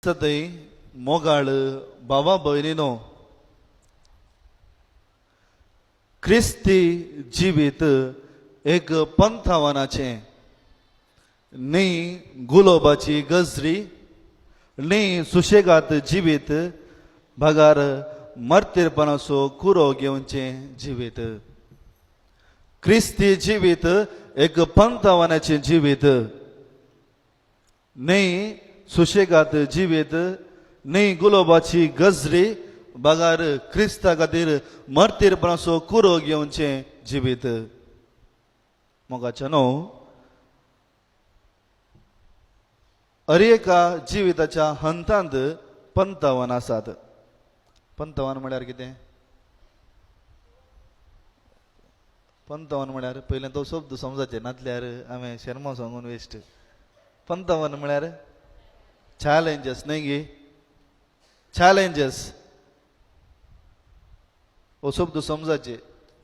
सतय मोगाळ भावा भयणीनो, क्रिस्ती जिवीत एक पंथावनाचें, न्ही गुलोबाची गजरी, न्ही सुशेगात जिवीत, बगार मर्तीरपणाचो कुरो घेवचें जिवीत. क्रिस्ती जिवीत एक पंथावनाचें जिवीत, न्ही सुशेगात जिवीत, न्ही गुलोबाची गजरी, बगार क्रिस्ता खातीर मर्तीरपणाचो कुरो घेवचें जिवीत. मोगाचें न्हू, हर एका जिविताच्या हंतांत पंथावन आसात. पंथावन म्हळ्यार कितें? पंथावन म्हळ्यार पयलें तो शब्द समजाचें, नातल्यार हांवें शेरमांव सांगून वेस्ट. पंथावन म्हळ्यार चॅलेंजस न्हय गे? चॅलेंजस हो शब्द समजाचे.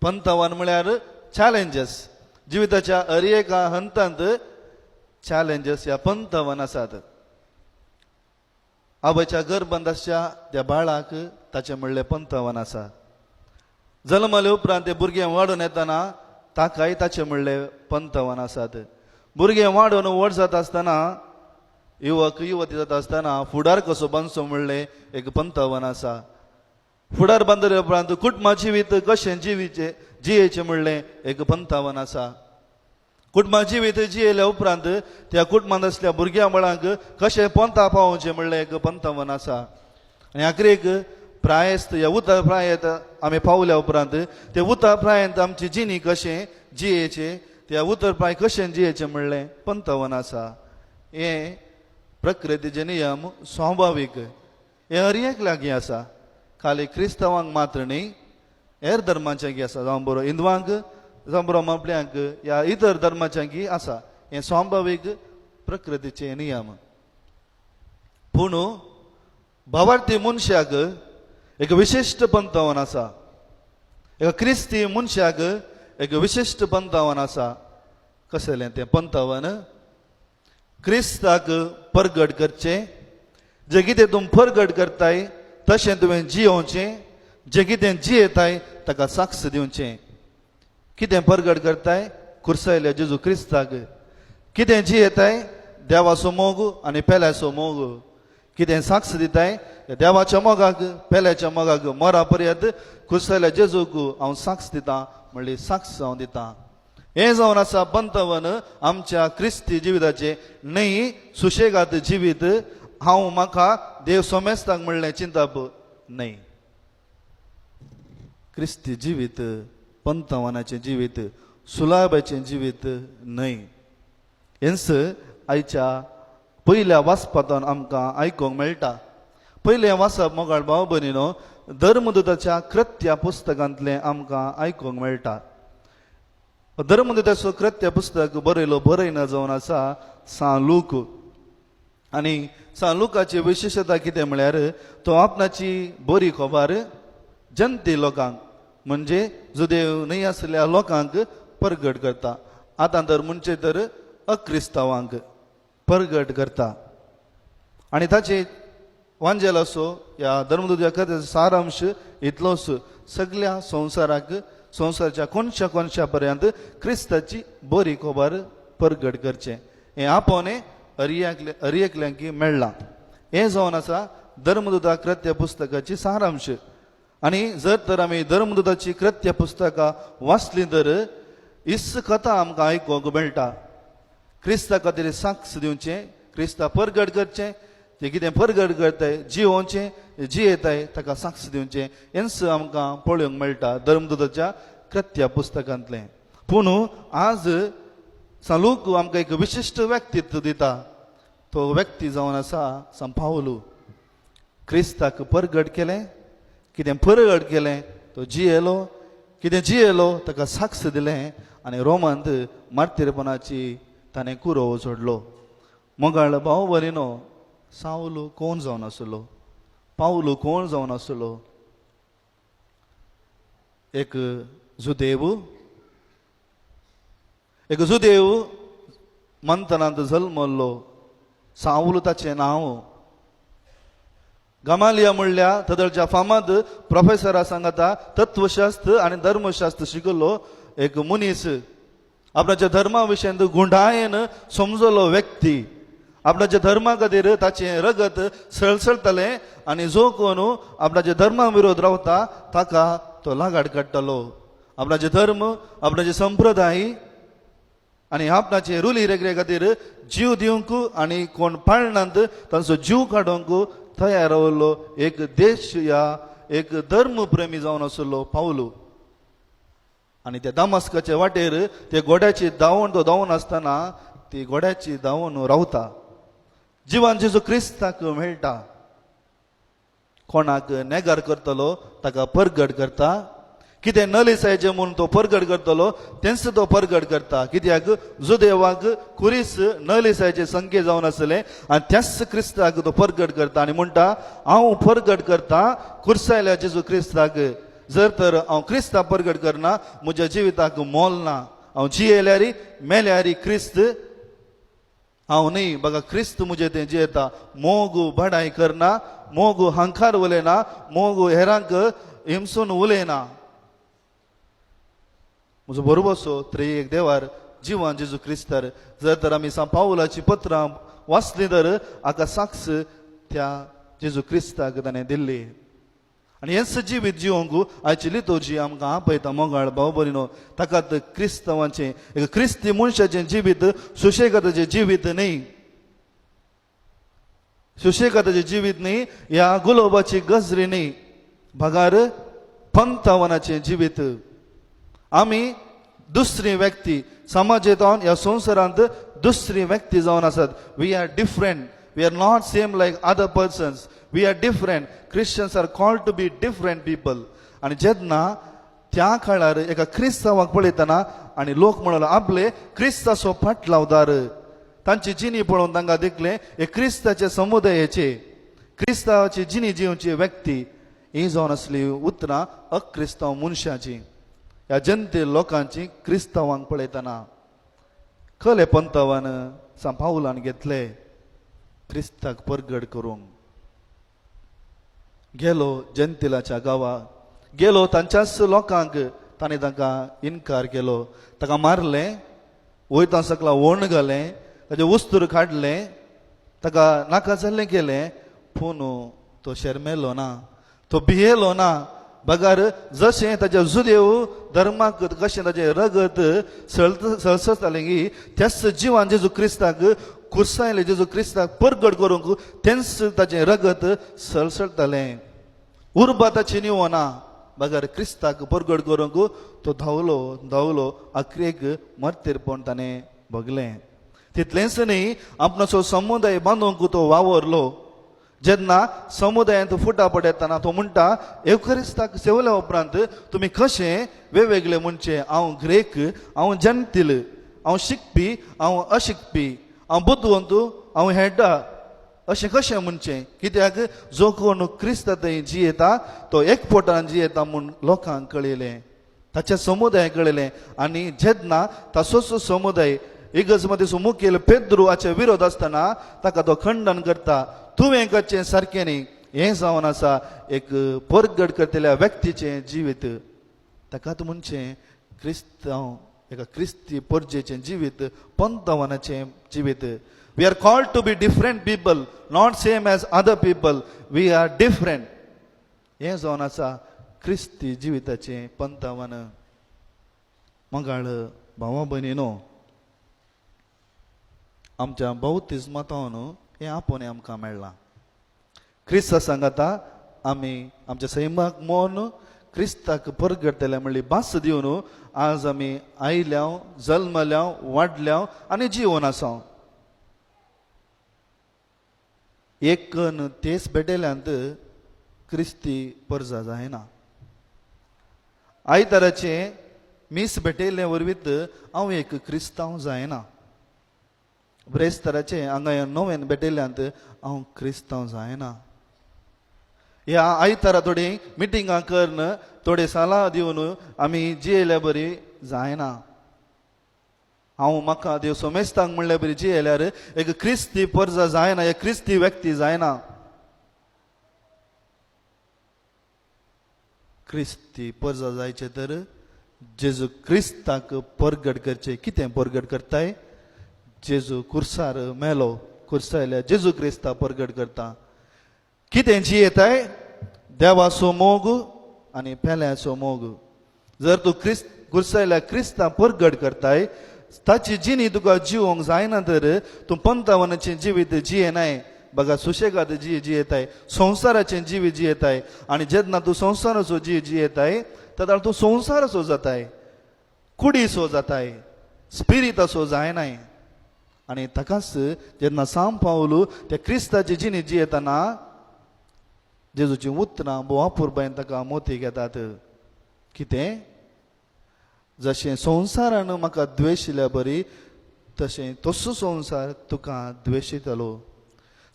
पंथावन म्हळ्यार चॅलेंजस. जिविताच्या हर एका हंतांत चॅलेंजस ह्या पंथावन आसात. आवयच्या गर्भांत आसच्या त्या बाळाक ताचें म्हणलें पंथावन आसा. जल्मले उपरांत तें भुरगें वाडून येतना ताकाय ताचें म्हणलें पंथावन आसात. भुरगें वाडून व्हड जाता आसतना, युवक युवती जाता आसतना फुडार कसो बांदचो म्हणलें एक पंथावन आसा. फुडार बांदले उपरांत कुटुंबा जिवीत कशें जिवीचें जियेचें म्हणलें एक पंथावन आसा. कुटुंबा जिवीत जियेल्या उपरांत त्या कुटुंबांत आसल्या भुरग्यां बाळांक कशें पंथा पावोवचें म्हणलें एक पंथावन आसा. आनी आखरेक प्रायस्त ह्या उतार प्रायत आमी पावल्या उपरांत ते उतार प्रायंत आमची जिणी कशें जियेचें, त्या उतर प्राय कशें जियेचें म्हणलें पंथावन आसा. हें प्रकृतीचे नियम स्वाभावीक, हें हर एक लागीं आसा. खाली क्रिस्तांवांक मात्र न्ही, हेर धर्मांच्यांकी आसा, जावं बरो हिंदवांक, जावं बरो मापल्यांक ह्या इतर धर्माच्यांकी आसा. हें स्वाभावीक प्रकृतीचे नियम. पूण भावार्थी मनशाक एक विशिश्ट पंथावन आसा. एका क्रिस्ती मनशाक एक विशिश्ट पंथावन आसा. कसलें तें पंथावन? क्रिस्ताक परगट करचें. जें कितें तूं परगट करताय तशें तुवें जियोवचें, जें कितें जियेताय ताका साक्ष दिवचें. कितें परगट करताय? कुर्सायल्या जेजू क्रिस्ताक. कितें जियेताय? देवाचो मोग आनी पेल्याचो मोग. कितें साक्ष दिताय? देवाच्या मोगाक, पेल्याच्या मोगाक मरा पर्यंत कुर्सायल्या जेजूक हांव साक्ष दितां म्हणली साक्ष हांव दितां. हें जावन आसा पंथवन आमच्या क्रिस्ती जिविताचें, न्हय सुशेगाद जिवीत. हांव म्हाका देव सोमेस्तांक म्हणलें चिंतप न्हय. क्रिस्ती जिवीत पंथवनाचें जिवीत, सुलाबाचें जिवीत न्हय. हेंच आयच्या पयल्या वाचपांतल्यान आमकां आयकूंक मेळटा. पयलें वाचप मोगाळ भाव भयणीनो धर्मदूताच्या कृत्या पुस्तकांतलें आमकां आयकूंक मेळटा. धर्मदूताचो कृत्य पुस्तक बरयलो बरयना जावन आसा सां लूक. आनी सां लुकाची विशेशता कितें म्हळ्यार तो आपणाची बरी खबर जनते लोकांक म्हणजे जुदेव न्हय आसल्या लोकांक परगट करता. आतां तर म्हणचे तर अक्रिस्तांवांक परगट करता. आनी ताचे वांजेलाचो ह्या धर्मदूत कथेचो सारांश इतलोच, सगल्या संवसाराक, संवसाराच्या कोनशा कोनशा पर्यंत क्रिस्ताची बरी खबर परगट करचें हें आपोवणें हर एकल्यांकी मेळ्ळां. हें जावन आसा धर्मदूता कृत्य पुस्तकाची सारांश. आनी जर तर आमी धर्मदूताची कृत्य पुस्तकां वाचलीं तर इस कथा आमकां आयकूंक मेळटा. क्रिस्ता खातीर साक्ष दिवचें, क्रिस्ता परगट करचें, ते कितें परगट करताय जियोवचें, जियेताय ताका साक्ष दिवचें, हेंच आमकां पळोवंक मेळटा धर्मदूताच्या कृत्य पुस्तकांतलें. पूण आज सालूक आमकां एक विशिश्ट व्यक्तित्व दिता. तो व्यक्ती जावन आसा सांत पावलू. क्रिस्ताक परगट केलें, कितें परगट केलें तो जियेलो, कितें जियेलो ताका साक्ष दिलें आनी रोमांत मार्तीरपणाची ताणें कुरोव सोडलो. मोगाळ भाव भयणीनो, सावलू कोण जावन आसलो? पावलू कोण जावन आसलो? एक जुदेव, एक जुदेव मंतनांत जल्मल्लो. सावलू ताचें नांव. गमालिया म्हणल्या तदळच्या फामाद प्रोफेसरा सांगाता तत्वशास्त्र आनी धर्मशास्त्र शिकलो एक मनीस, आपणाच्या धर्मा विशयांत गुंडायेन समजलो व्यक्ती. आपणाच्या धर्मा खातीर ताचें रगत सळसळटलें आनी जो कोण आपणाच्या धर्मा विरोध रावता ताका तो लागाड काडटलो. आपणाचे धर्म, आपणाचे संप्रदाय आनी आपणाचे रुली रेगरे खातीर जीव दिवंक आनी कोण पाळनात तांचो जीव काडूंक तयार रावलो एक देश या एक धर्मप्रेमी जावन आशिल्लो पावलू. आनी त्या दामस्काचे वाटेर ते घोड्याची धांवून तो धांवून आसतना ती घोड्याची धांवून रावता. जिवान जेजू क्रिस्ताक मेळटा. कोणाक नेगार करतलो ताका परगट करता. कितें नलिसायचें म्हूण तो परगट करतलो तेंच तो परगट करता. कित्याक जुदेवाक कुरीस नलिसायचे संके जावन आसले आनी त्याच क्रिस्ताक तो परगट करता आनी म्हणटा, हांव परगट करता कुर्सायल्या जेजू क्रिस्ताक. जर तर हांव क्रिस्ता परगट करना म्हज्या जिविताक मोल ना. हांव जियेल्यारी मेल्यारी क्रिस्त हांव न्ही, बघा क्रिस्त म्हजें तें जियेता. मोग बडाय करना, मोग हांकार उलयना, मोग हेरांक हिमसून उलयना. म्हजो बरोबरसो त्रिएक देवार जिवान जेजू क्रिस्तार. जर तर आमी सांत पावलाची पत्रां वाचलीं तर हाका साक्ष त्या जेजू क्रिस्ताक ताणें दिल्ली. आनी हेंच जिवीत जिवंक आयची लितोजी आमकां आपयता. मोगाळ भाव भयणीनो, ताकात क्रिस्तांवाचें एक क्रिस्ती मनशाचें जिवीत सुशेगादाचें जिवीत न्ही, सुशेगादाचें जिवीत न्ही, ह्या गुलोबाची गजरी न्ही, बगार पंथावनाचें जिवीत. आमी दुसरी व्यक्ती समाजेंत ह्या संवसारांत दुसरी व्यक्ती जावन आसात. We are different. We are not same like other persons. We are different. Christians are called to be different people. आनी जेन्ना त्या काळार एका क्रिस्तांवाक पळयतना आनी लोक म्हणलो आपले क्रिस्ताचो फाटलावदार, तांची जिणी पळोवन तांकां देखलें हे क्रिस्ताच्या समुदायाचे, क्रिस्तांवाची जिणी जिवची व्यक्ती. ही जावन आसली उतरां अक्रिस्तांव मनशाची, ह्या जनते लोकांची क्रिस्तांवांक पळयतना. कले पंतवान सांत पावलान घेतले क्रिस्ताक परगट करूंक. गेलो जनतेलाच्या गांवाक, गेलो तांच्याच लोकांक, ताणें तांकां इनकार केलो. ताका मारलें, वयता सकला वण घालें, ताजें वस्तूर काडलें, ताका नाका जाल्लें केलें. पूण तो शर्मेलो ना, तो भियेलो ना. बगार जशें ताच्या जुदेव धर्माक कशें ताजें रगत सळसळतालें की त्याच जिवान जेजू क्रिस्ताक कुर्सायलें, जेजू क्रिस्ताक परगट करूंक तेंच ताजें रगत सळसळतालें. उर्बा ताची निवना, बगर क्रिस्ताक परगट करूंक तो धांवलो धांवलो, अखरेक मर्तेरपण ताणें भोगलें. तितलेंच न्ही, आपणाचो समुदाय बांदूंक तो वावरलो. जेन्ना समुदायांत फुटाफट येतना तो म्हणटा, एवखरिस्ताक सेवल्या उपरांत तुमी कशें वेगवेगळे म्हणचे? हांव ग्रेक, हांव जनतील, हांव शिकपी, हांव अशिकपी, हांव बुदवंत, हांव हेड्डा, अशें कशें म्हणचें? कित्याक जो कोण क्रिस्त थंय जियेता तो एकपोटान जियेता म्हूण लोकांक कळयलें, ताच्या समुदायाक कळयलें. आनी जेन्ना ताचोच समुदाय इगर्ज मदीं मुखेल पेद्रू हाचे विरोध आसतना ताका तो खंडन करता, तुवें करचें सारकें न्ही. हें जावन आसा एक परगट करतल्या व्यक्तीचें जिवीत. ताकात म्हणचें क्रिस्तांव एका क्रिस्ती परजेचें जिवीत, पंतवनाचें जिवीत. We are called to be different people, not same as other people. We are different. हें जावन आसा क्रिस्ती जिविताचें पंतवन. मंगाळ भावा भयणीनो, आमच्या बौतिज्मांत हें आपोवणें आमकां मेळ्ळां. क्रिस्ता सांगाता आमी आमच्या सैमाक मोन क्रिस्ताक परगटतले म्हणली भास दिवन आज आमी आयल्याव, जल्मल्याव, वाडल्याव आनी जिवन आसा. एक तेच भेटयल्यांत क्रिस्ती परजा जायना. आयताराचें मीस भेटयल्ले वरवीत हांव एक क्रिस्तांव जायना. ब्रेस्ताराचें हांगा नव्यान भेटयल्यांत हांव क्रिस्तांव जायना. ह्या आयतारा थोडी मिटिंगां करून थोडे सलाह दिवन आमी जियेल्या बरी जायना. हांव म्हाका देव सोमेस्तांक म्हणल्या बरी जियेल्यार एक क्रिस्ती परजा जायना, एक क्रिस्ती व्यक्ती जायना. क्रिस्ती परजा जायचे तर जेजू क्रिस्ताक परगट करचें. कितें परगट करताय? जेजू कुर्सार मेलो, कुर्सायल्या जेजू क्रिस्ता परगट करता. कितें जियेताय? देवाचो मोग आनी पेल्याचो मोग. जर तूं क्रिस्त कुर्सायल्या क्रिस्ता परगट करताय, ताची जिणी तुका जिवोंक जायना तर तूं पंतावनाचें जिवीत जियेनाय, बघा सुशेगाद जी जियेताय, संवसाराचें जिवीत जियेताय. आनी जेन्ना तूं संवसाराचो जी जियेताय तेन्ना तूं संवसाराचो जाताय, कुडीचो जाताय, स्पिरिताचो जायनाय. आनी ताकाच जेन्ना सांव पावलू त्या क्रिस्ताची जिणी जियेतना जेजूचीं उतरां भोव अपुरबायेन ताका मोती घेतात. कितें? जशें संवसारान म्हाका द्वेशिल्या बरी तशें तसो संवसार तुका द्वेशितलो.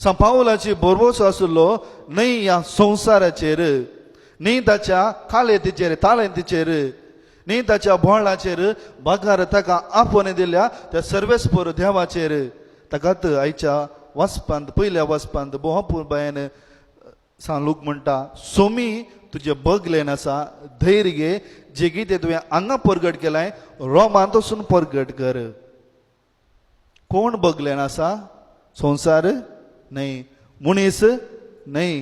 सांव पावलाची भरवंसो आशिल्लो न्हय ह्या संवसाराचेर, न्ही ताच्या कालेतीचेर, ताळेंतीचेर, न्ही ताच्या बोळाचेर, बगार ताका आपोवन दिल्या त्या सर्वेस्पर देवाचेर. ताकात आयच्या वाचपांत, पयल्या वाचपांत भोव अपुरबायेन सांव लूक म्हणटा, सोमी तुजें बगलेन आसा, धैर्य घे, जें कितें तुवें हांगा परगट केलां रोमांत वचून परगट कर. कोण बगलेन आसा? संवसार न्हय, मनीस न्हय,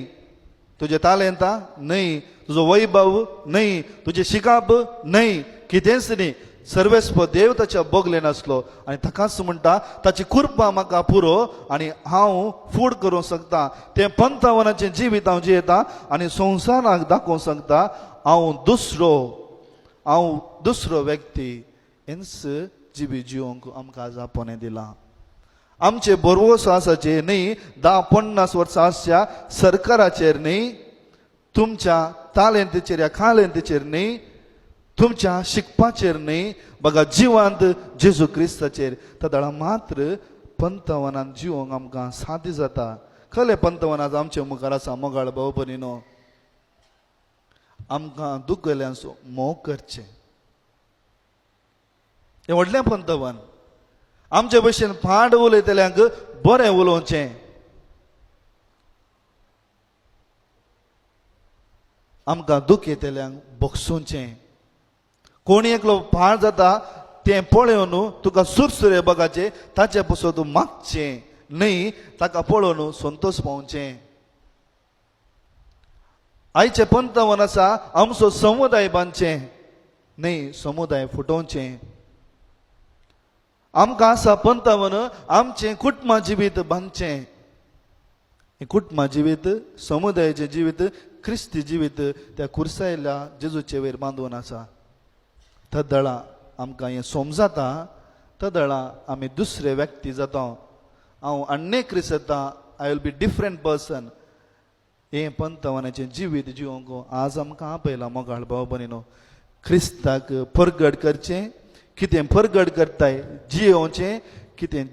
तुजें तालेंता न्हय, तुजो वैभव न्हय, तुजें शिकाप न्हय, कितेंच न्ही. सर्वेस्पर देव ताच्या बगलेन आसलो आनी ताकाच म्हणटा ताची कृपा म्हाका पुरो आनी हांव फूड करूंक शकता तें पंतावनाचें जिवीत हांव जियेता आनी संवसाराक दाखोवंक शकता हांव दुसरो, हांव दुसरो व्यक्ती. हेंच जिवीत जिवंक आमकां आज आपोवणें दिलां. आमचे भरवंसो आसाचे न्ही 10-50 वर्सां आसच्या सरकाराचेर न्ही, तुमच्या तालेंतीचेर या कालेंतीचेर न्ही, तुमच्या शिकपाचेर न्ही, बघा जिवांत जेजू क्रिस्ताचेर. तदळा मात्र पंतवनान जिवंक आमकां साध्य जाता. खले पंतवनाच आमचे मुखार आसा मोगाळ भाव भयणीनो, आमकां दुखल्यांचो मोग करचें हें व्हडलें पंतवन. आमचे भशेन फाट उलयतल्यांक बरें उलोवचें, आमकां दुखयतल्यांक बगसुचें. कोणी एकलो फाट जाता तें पळोवन तुका सुरसुरे बगाचे ताचे पसून तूं मागचें न्हय, ताका पळोवन संतोश पावचें. आयचें पंतवन आसा आमचो समुदाय बांदचें न्हय, समुदाय फुटोवचें. आमकां आसा पंतवन आमचें कुटुंबा जिवीत बांदचें. कुटुंबा जिवीत, समुदायाचें जिवीत, क्रिस्ती जिवीत त्या कुर्सायल्या जेजूचे वयर बांदून आसा. तदळा आमकां हें समजाता, तदळा आमी दुसरे व्यक्ती जाता. हांव अन्य क्रिस्ता, I will be different person. हें पंतवनाचें जिवीत जिवंक आज आमकां आपयलां मोगाळ भाव भयणीनो. क्रिस्ताक परगट करचें. कितें परगट करताय? जियोवचें. कितें